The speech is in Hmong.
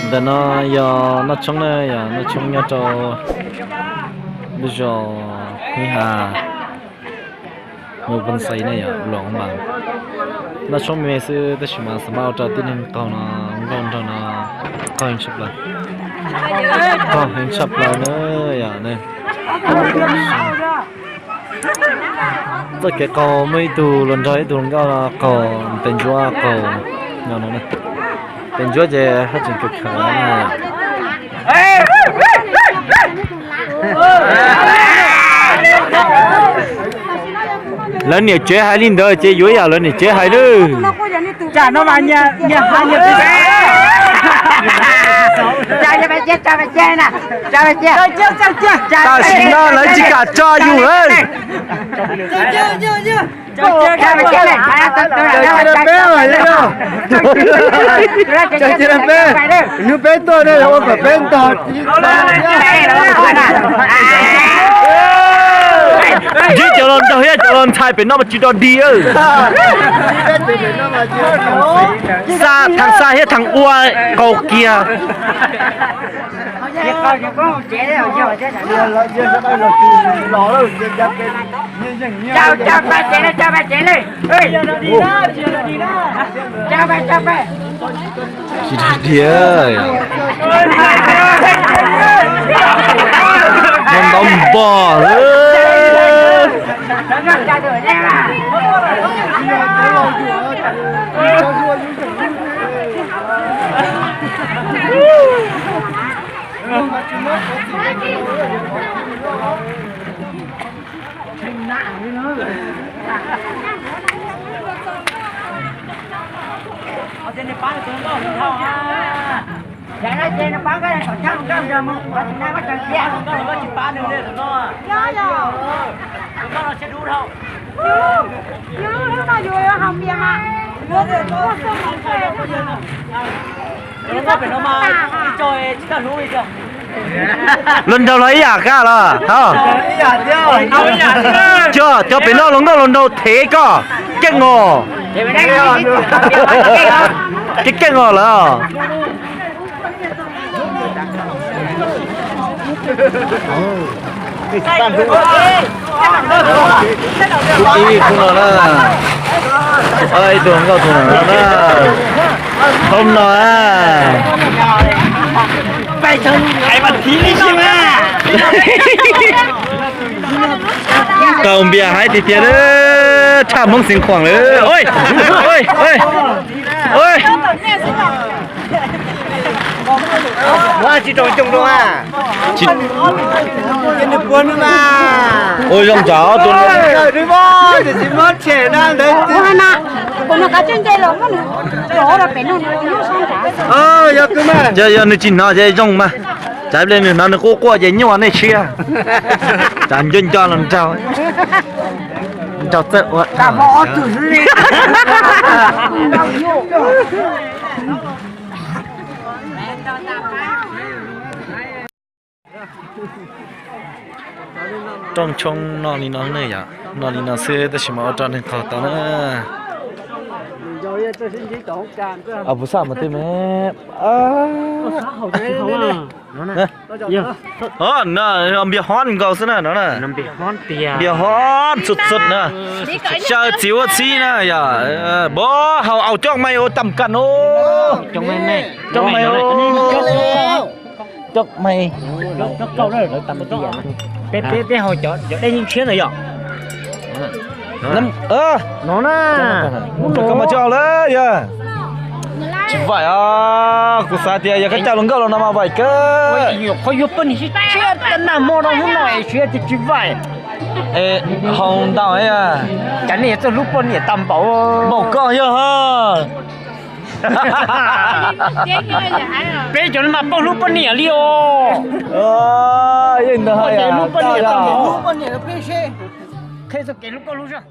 Ntawm no yog noj tshoob na, yog noj tshoob nyob rau lub zos Hib Has, mus Phoos Xais ne yom, los mas noj tshoob me me xwb tab sis mas xa mab ua rau tib neeg qaug no, nkauj nraug no qaug heev tshaj plaws, qaug heev tshaj plaws na yom. Txoj kev qaug muaj ib tug hluas nraug ib tug hluas nkauj qaug, pem ntsuab qaug no, pem ntsuab ces haj tseem khaws khaws na. Lawv niam tsev hais li ntawd ces yuav yam lawv niam tsev hais lawm. Tam sim no lawv tsis kam tso yus lawm. Hnub peb tuaj ne ua kom peb ntog. Ntsib cov laus nraug thiab cov laus ntxhais pem no mas tsis dog dig. Xa thav xa thiab thav ua qaug kiag. Tsis dog dig. Ntaus npog lawm. Hluas nraug los ib yam koj los. Cov, cov pem no hluas nkauj hluas nraug thev koj keej os. Keej keej os lawm. Ib khub no na, ib tug nkauj tus no na, thoob no na. Tau npias haib tiag tiag, tshaj Hmoob Xeev Khuam lawm. Ua zoo ntsawm tus. Yog nws tsis hnov ces zoo mas, tsam ib pliag nws hnov nws quaj quaj ces nyuaj nej siab. Tsam nco nco los nraug, nraug txawj ua. Rooj tshoob noj li no ne yom, noj li no xwb tab sis mas ua rau neeg qaug tau na. Puas xaj mas twb me. Npias hob nkaus xwb na no na. Npias hob txhut txhut na. Xyaw txiv ua txhib na yom. Npov haus aus coj mais ua tam kas no. Coj mais, coj mais. Peb haus cov dej yeej tshiab ntawd yom. No na. Koj mas tsis haus lawm yog. Tsis vaim os, kuv xav tias yog koj coj hluas nkauj los no mas vaim kawg. Qhov yuav poj niam sib tshiab nag hmo rau hnub no es siav tias tsis vaim. Haus ntau. Cas nej yuav txawj hlub poj niam tag npaum. Npaum koj yog. Peb cov no mas paub hlub poj niam li os. Yeej ntawd hais hlub poj niam tag npaum. Qhia txoj kev hlub koj hlub zog.